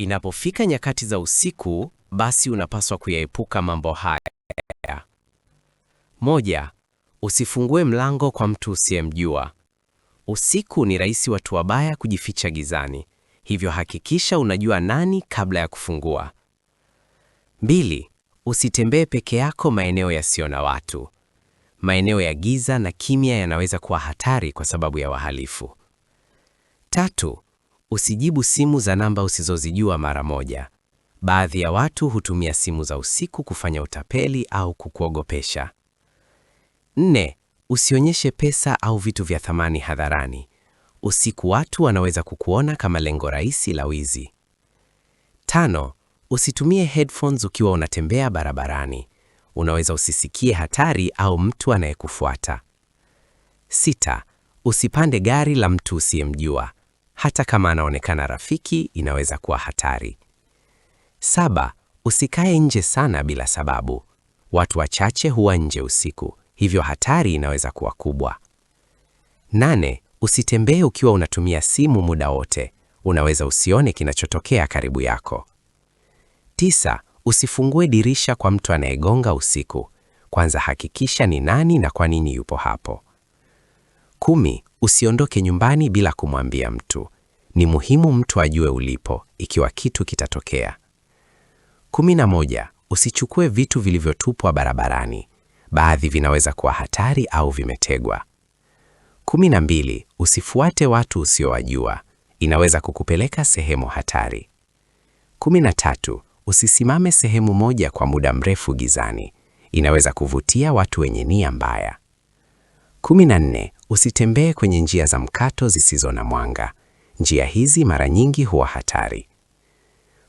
Inapofika nyakati za usiku, basi unapaswa kuyaepuka mambo haya. 1, usifungue mlango kwa mtu usiyemjua. Usiku ni rahisi watu wabaya kujificha gizani, hivyo hakikisha unajua nani kabla ya kufungua. 2, usitembee peke yako maeneo yasiyo na watu. Maeneo ya giza na kimya yanaweza kuwa hatari kwa sababu ya wahalifu. 3, usijibu simu za namba usizozijua mara moja. Baadhi ya watu hutumia simu za usiku kufanya utapeli au kukuogopesha. 4, usionyeshe pesa au vitu vya thamani hadharani. Usiku watu wanaweza kukuona kama lengo rahisi la wizi. 5, usitumie headphones ukiwa unatembea barabarani. Unaweza usisikie hatari au mtu anayekufuata. 6, usipande gari la mtu usiyemjua. Hata kama anaonekana rafiki, inaweza kuwa hatari. 7, usikae nje sana bila sababu. Watu wachache huwa nje usiku, hivyo hatari inaweza kuwa kubwa. 8, usitembee ukiwa unatumia simu muda wote. Unaweza usione kinachotokea karibu yako. 9, usifungue dirisha kwa mtu anayegonga usiku. Kwanza hakikisha ni nani na kwa nini yupo hapo. 10, usiondoke nyumbani bila kumwambia mtu. Ni muhimu mtu ajue ulipo ikiwa kitu kitatokea. 11, usichukue vitu vilivyotupwa barabarani. Baadhi vinaweza kuwa hatari au vimetegwa. 12, usifuate watu usiowajua. Inaweza kukupeleka sehemu hatari. 13, usisimame sehemu moja kwa muda mrefu gizani. Inaweza kuvutia watu wenye nia mbaya. 14, usitembee kwenye njia za mkato zisizo na mwanga. Njia hizi mara nyingi huwa hatari.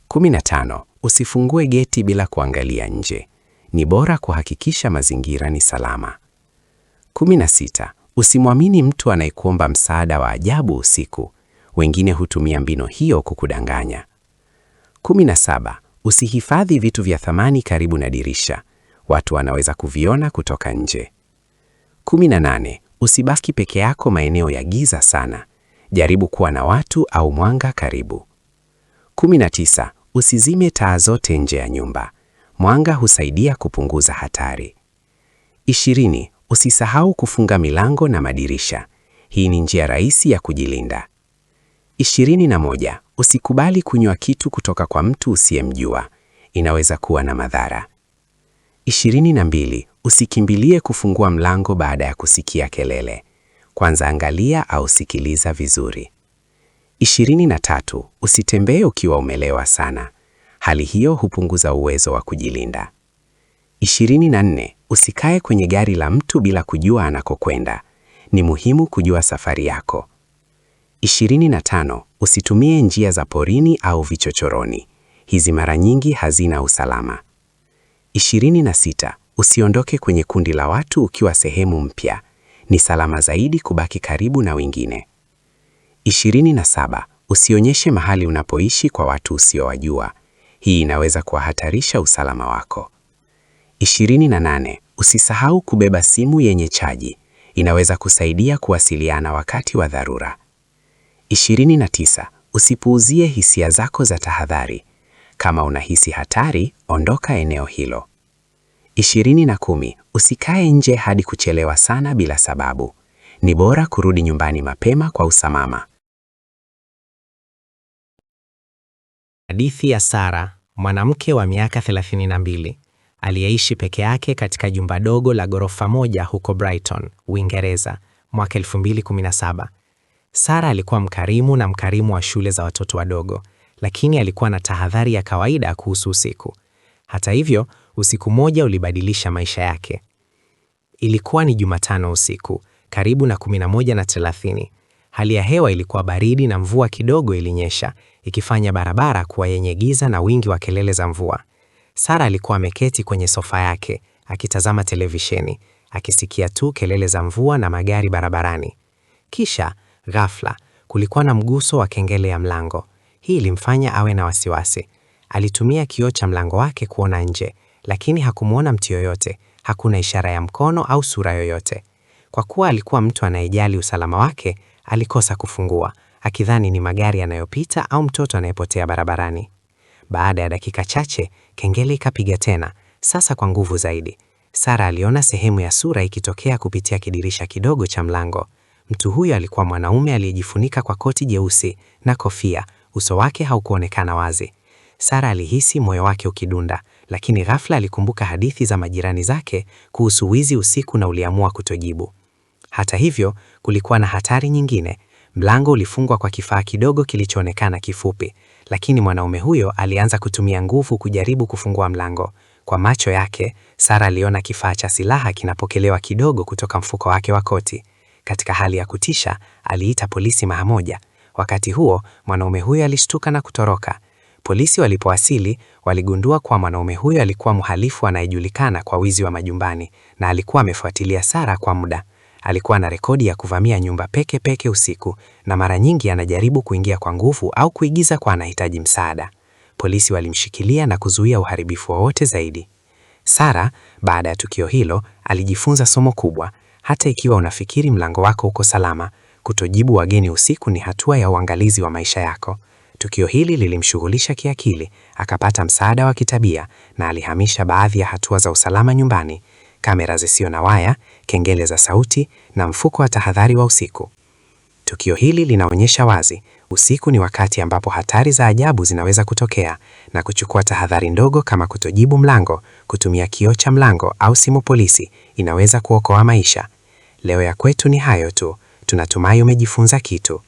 15, usifungue geti bila kuangalia nje. Ni bora kuhakikisha mazingira ni salama. 16, usimwamini mtu anayekuomba msaada wa ajabu usiku. Wengine hutumia mbinu hiyo kukudanganya. 17, usihifadhi vitu vya thamani karibu na dirisha. Watu wanaweza kuviona kutoka nje. 18, usibaki peke yako maeneo ya giza sana. Jaribu kuwa na watu au mwanga karibu. 19, usizime taa zote nje ya nyumba. Mwanga husaidia kupunguza hatari. 20, usisahau kufunga milango na madirisha. Hii ni njia rahisi ya kujilinda. 21, usikubali kunywa kitu kutoka kwa mtu usiyemjua. Inaweza kuwa na madhara. 22, usikimbilie kufungua mlango baada ya kusikia kelele. Kwanza angalia au sikiliza vizuri. 23, usitembee ukiwa umelewa sana. Hali hiyo hupunguza uwezo wa kujilinda. 24, usikae kwenye gari la mtu bila kujua anakokwenda. Ni muhimu kujua safari yako. 25, usitumie njia za porini au vichochoroni. Hizi mara nyingi hazina usalama. 26, usiondoke kwenye kundi la watu ukiwa sehemu mpya. Ni salama zaidi kubaki karibu na wengine. 27, usionyeshe mahali unapoishi kwa watu usiowajua. Hii inaweza kuwahatarisha usalama wako. 28, usisahau kubeba simu yenye chaji. Inaweza kusaidia kuwasiliana wakati wa dharura. 29, usipuuzie hisia zako za tahadhari. Kama unahisi hatari, ondoka eneo hilo. 20, usikae nje hadi kuchelewa sana bila sababu. Ni bora kurudi nyumbani mapema kwa usalama. Hadithi ya Sara, mwanamke wa miaka 32, aliyeishi peke yake katika jumba dogo la ghorofa moja huko Brighton, Uingereza, mwaka 2017. Sara alikuwa mkarimu na mkarimu wa shule za watoto wadogo, lakini alikuwa na tahadhari ya kawaida kuhusu usiku. Hata hivyo, usiku mmoja ulibadilisha maisha yake. Ilikuwa ni Jumatano usiku, karibu na 11:30. Hali ya hewa ilikuwa baridi na mvua kidogo ilinyesha, ikifanya barabara kuwa yenye giza na wingi wa kelele za mvua. Sara alikuwa ameketi kwenye sofa yake, akitazama televisheni, akisikia tu kelele za mvua na magari barabarani. Kisha, ghafla, kulikuwa na mguso wa kengele ya mlango. Hii ilimfanya awe na wasiwasi. Alitumia kioo cha mlango wake kuona nje, lakini hakumwona mtu yoyote, hakuna ishara ya mkono au sura yoyote. Kwa kuwa alikuwa mtu anayejali usalama wake, alikosa kufungua, akidhani ni magari yanayopita au mtoto anayepotea barabarani. Baada ya dakika chache, kengele ikapiga tena, sasa kwa nguvu zaidi. Sara aliona sehemu ya sura ikitokea kupitia kidirisha kidogo cha mlango. Mtu huyo alikuwa mwanaume aliyejifunika kwa koti jeusi na kofia, uso wake haukuonekana wazi. Sara alihisi moyo wake ukidunda, lakini ghafla alikumbuka hadithi za majirani zake kuhusu wizi usiku na uliamua kutojibu. Hata hivyo, kulikuwa na hatari nyingine. Mlango ulifungwa kwa kifaa kidogo kilichoonekana kifupi, lakini mwanaume huyo alianza kutumia nguvu kujaribu kufungua mlango. Kwa macho yake, Sara aliona kifaa cha silaha kinapokelewa kidogo kutoka mfuko wake wa koti. Katika hali ya kutisha, aliita polisi mara moja. Wakati huo, mwanaume huyo alishtuka na kutoroka. Polisi walipowasili, waligundua kuwa mwanaume huyo alikuwa mhalifu anayejulikana kwa wizi wa majumbani na alikuwa amefuatilia Sara kwa muda. Alikuwa na rekodi ya kuvamia nyumba peke peke usiku na mara nyingi anajaribu kuingia kwa nguvu au kuigiza kwa anahitaji msaada. Polisi walimshikilia na kuzuia uharibifu wowote zaidi. Sara, baada ya tukio hilo, alijifunza somo kubwa. Hata ikiwa unafikiri mlango wako uko salama, kutojibu wageni usiku ni hatua ya uangalizi wa maisha yako. Tukio hili lilimshughulisha kiakili, akapata msaada wa kitabia na alihamisha baadhi ya hatua za usalama nyumbani: kamera zisizo na waya, kengele za sauti na mfuko wa tahadhari wa usiku. Tukio hili linaonyesha wazi, usiku ni wakati ambapo hatari za ajabu zinaweza kutokea, na kuchukua tahadhari ndogo kama kutojibu mlango, kutumia kioo cha mlango au simu polisi inaweza kuokoa maisha. Leo ya kwetu ni hayo tu. Tunatumai umejifunza kitu.